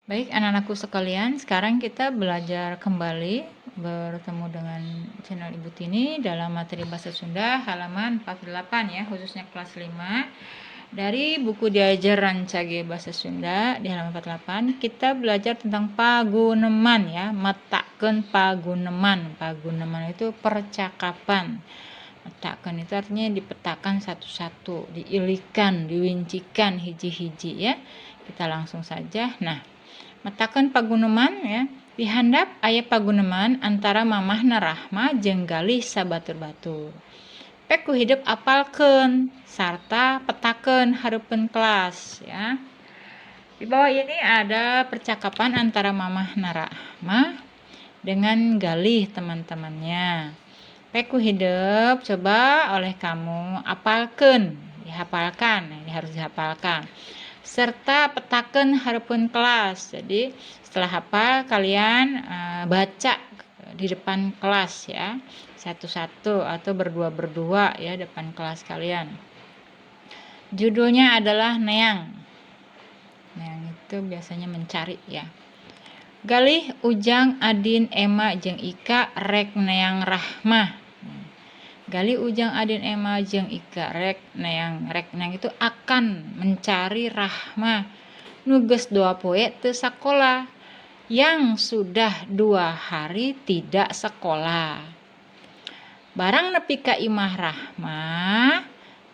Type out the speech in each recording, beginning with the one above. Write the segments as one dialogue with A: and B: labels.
A: Baik, anak-anakku sekalian, sekarang kita belajar kembali bertemu dengan channel Ibu Tini dalam materi Bahasa Sunda halaman 48 ya, khususnya kelas 5. Dari buku Diajar Rancage Bahasa Sunda di halaman 48, kita belajar tentang paguneman ya, metakeun paguneman. Paguneman itu percakapan. Metakeun itu artinya dipetakan satu-satu, diilikan, diwincikan hiji-hiji ya. Kita langsung saja. Nah, metakeun paguneman ya. Di handap aya paguneman antara Mamahna Rahma jeung Galih sabatur-batur. Pek ku hidep apalkeun sarta petakeun hareupeun kelas ya. Di bawah ini ada percakapan antara Mamahna Rahma dengan Galih teman-temannya. Pek ku hidep coba oleh kamu apalkeun, dihafalkan, ini harus dihafalkan. Serta petakeun hareupeun kelas. Jadi setelah hafal kalian baca di depan kelas ya, satu-satu atau berdua-berdua ya depan kelas kalian. Judulnya adalah Neang. Neang itu biasanya mencari ya. Galih, Ujang, Adin, Emma, jeung Ika rek neang Rahmah. Galih, Ujang, Adin, Emma, jeung Ika rek neang, rek neang itu akan mencari Rahmah nu geus 2 poe teu sakola, yang sudah 2 hari tidak sekolah. Barang nepi ka imah Rahmah,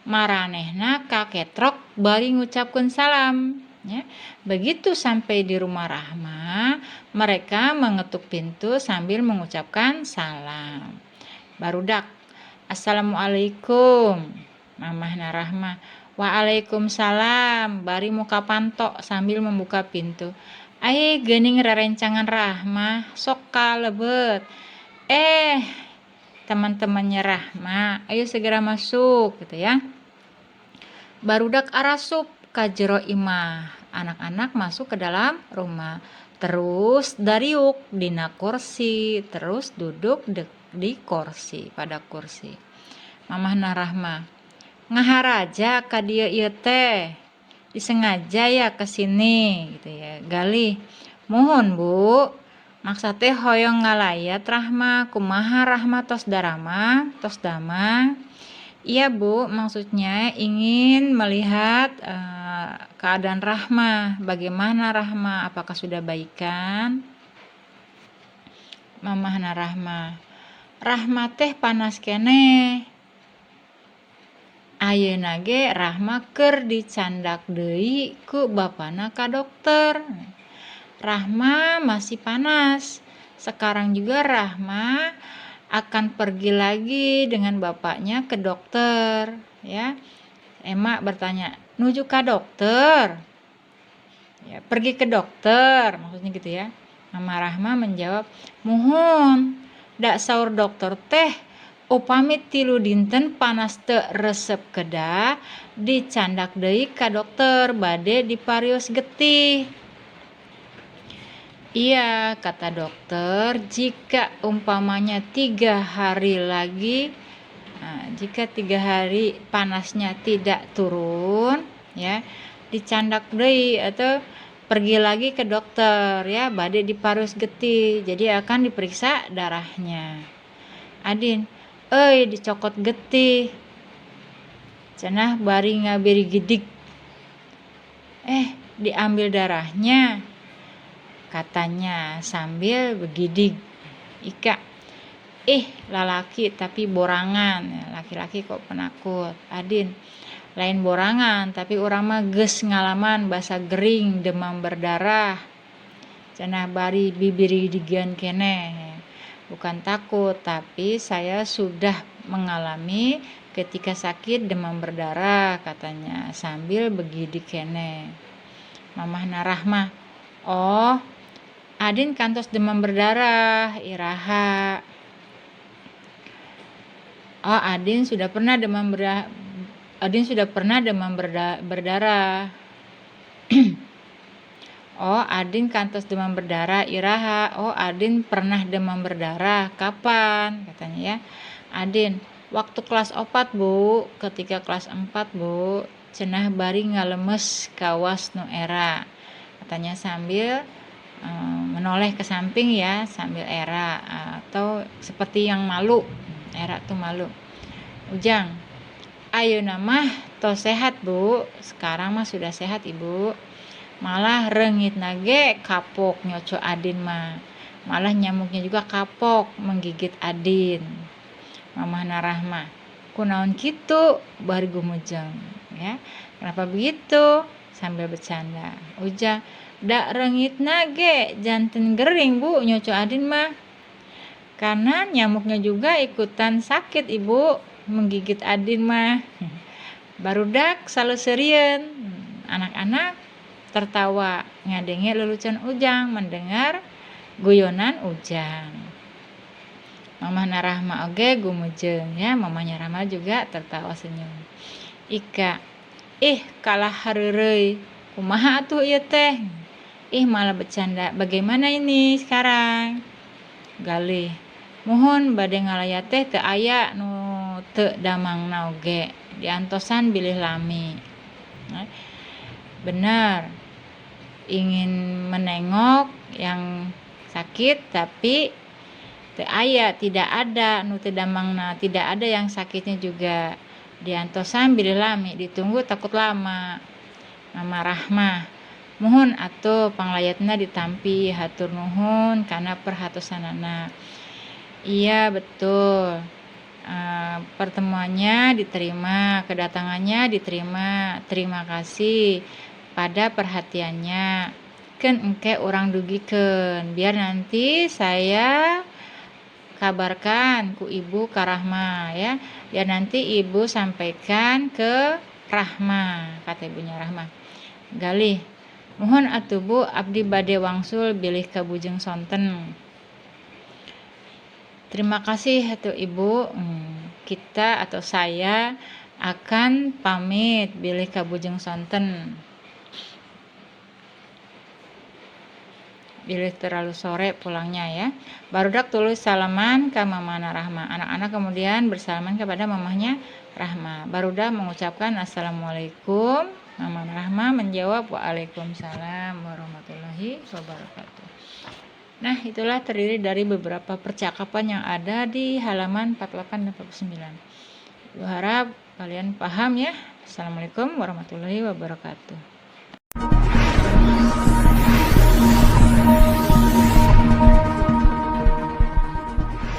A: maranehna kaketrok bari ngucapkeun salam ya. Begitu sampai di rumah Rahma, mereka mengetuk pintu sambil mengucapkan salam. Barudak, "Assalamualaikum." Mamahna Rahma, "Waalaikumsalam," bari muka panto sambil membuka pintu. "Ai geuning rerencangan Rahma, sok kalebet." Eh, teman-temannya Rahma, ayo segera masuk gitu ya. Barudak arasup ka jero imah. Anak-anak masuk ke dalam rumah. Terus dariuk dina kursi, terus duduk di kursi, pada kursi. Mamahna Rahma, "Ngaharaja ka dieu ieu teh?" Disengaja ya ke sini gitu ya. Galih, "Muhun, Bu. Maksud teh hoyong ngalayat Rahma, kumaha Rahma tos daramang, tos damang?" Iya, Bu, maksudnya ingin melihat keadaan Rahma. Bagaimana Rahma? Apakah sudah baikan? Mamahna Rahma, "Rahma teh panas keneh. Ayeuna ge Rahma keur dicandak deui ku bapana ka dokter." Rahma masih panas. Sekarang juga Rahma akan pergi lagi dengan bapaknya ke dokter ya. Emma bertanya, "Nuju ka dokter?" Ya, pergi ke dokter maksudnya gitu ya. Mama Rahma menjawab, "Muhun, da saur dokter teh upami 3 dinten panas teu resep kedah dicandak deui ka dokter bade diparios getih." Iya, kata dokter, jika umpamanya 3 hari lagi, nah, jika 3 hari panasnya tidak turun, ya, dicandak deui atau pergi lagi ke dokter ya, bade diparios getih, jadi akan diperiksa darahnya. Adin, "Euy, dicokot getih," cenah bari ngabirigidig. Eh, diambil darahnya, katanya sambil begidig. Ika, "Ih, lalaki tapi borangan." Laki-laki kok penakut. Adin, "Lain borangan, tapi urang mah geus ngalaman basa gering demam berdarah," cenah bari bibiridigan keneh. Bukan takut, tapi saya sudah mengalami ketika sakit demam berdarah, katanya sambil begidig keneh. Mamahna Rahmah, "Oh, Adin kantos demam berdarah iraha?" Oh, Adin sudah pernah demam berdarah. Adin sudah pernah demam berdarah. Oh, Adin kantos demam berdarah iraha? Oh, Adin pernah demam berdarah kapan? Katanya ya. Adin, "Waktu kelas 4, Bu." Ketika kelas 4, Bu. Cenah bari ngalemes kawas nu era. Katanya sambil Menoleh ke samping ya sambil era atau seperti yang malu. Era tuh malu. Ujang, ayeuna mah tos sehat, Bu. Sekarang mah sudah sehat, Ibu. Malah reungitna ge kapok nyoco Adin mah. Malah nyamuknya juga kapok menggigit Adin. Mamahna Rahma, kunaon kitu bari gumujeng ya. Kenapa begitu? Sambil bercanda. Ujang, da reungitna ge janten gering, Bu, nyoco Adin mah. Karena nyamuknya juga ikutan sakit, Ibu, menggigit Adin mah. Barudak saleseurieun. Anak-anak tertawa ngadenge lelucon Ujang, mendengar guyonan Ujang. Mamahna Rahma oge gumujeng ya, mamanya Rahma juga tertawa senyum. Ika, ih kalah hareureuy, kumaha atuh ieu teh? Ih, malah bercanda, bagaimana ini sekarang? Galih, muhun bade ngalayat teh teu aya nu teu damangna oge, diantosan bilih lami. Benar, ingin menengok yang sakit tapi teu aya, tidak ada nu teu damangna, tidak ada yang sakitnya juga. Diantosan bilih lami, ditunggu takut lama. Mama Rahmah, muhun atuh panglayatna ditampi, hatur nuhun kana perhatosanana. Iya, betul. Pertemuannya diterima, kedatangannya diterima. Terima kasih pada perhatiannya. Keun engke urang dugikeun, biar nanti saya kabarkan ku Ibu ka Rahma ya. Biar nanti Ibu sampaikan ke Rahma, kata ibunya Rahma. Galih, muhun atuh Bu, abdi bade wangsul bilih kabujeng sonten. Terima kasih atuh Ibu, kita atau saya akan pamit bilih kabujeng sonten. Bilih terlalu sore pulangnya ya. Barudak tuluy salaman ka mamana Rahma. Anak-anak kemudian bersalaman kepada mamahnya Rahma. Barudak mengucapkan assalamualaikum. Mama Rahma menjawab waalaikumsalam warahmatullahi wabarakatuh. Nah, itulah terdiri dari beberapa percakapan yang ada di halaman 48 dan 49. Ibu harap kalian paham ya. Assalamualaikum warahmatullahi wabarakatuh.